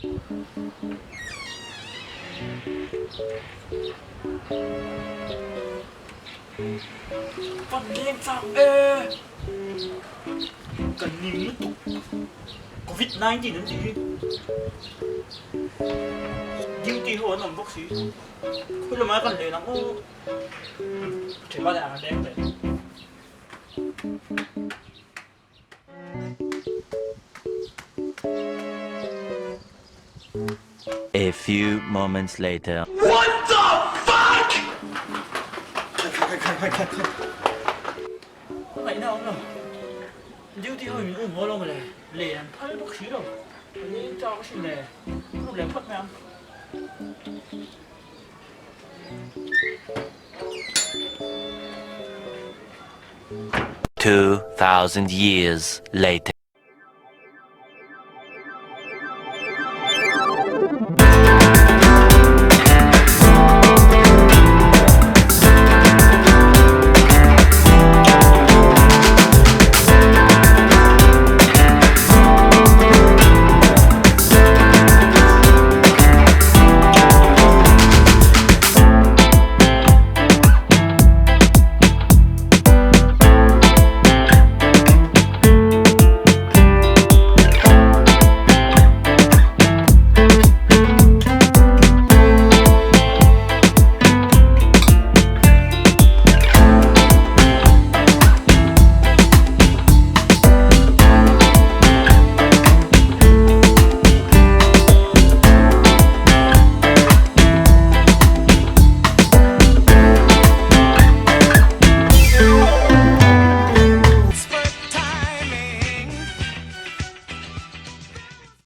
Kan leng chak e. Kan ning lutuk. Covid 19 an tih hi. Duty ho an awm bawk si. Khawi lamah kan len ang aw. Ṭhianpa nen ah kan leng teh. A few moments later. What the fuck! Khai khai khai khai khai. Ngaihna awm lo. Duty ho in min um haw lo mawle. Len an phal bawk si lo. Ka leng chak asin le. Ka lut leh phawt mai ang. 2000 years later.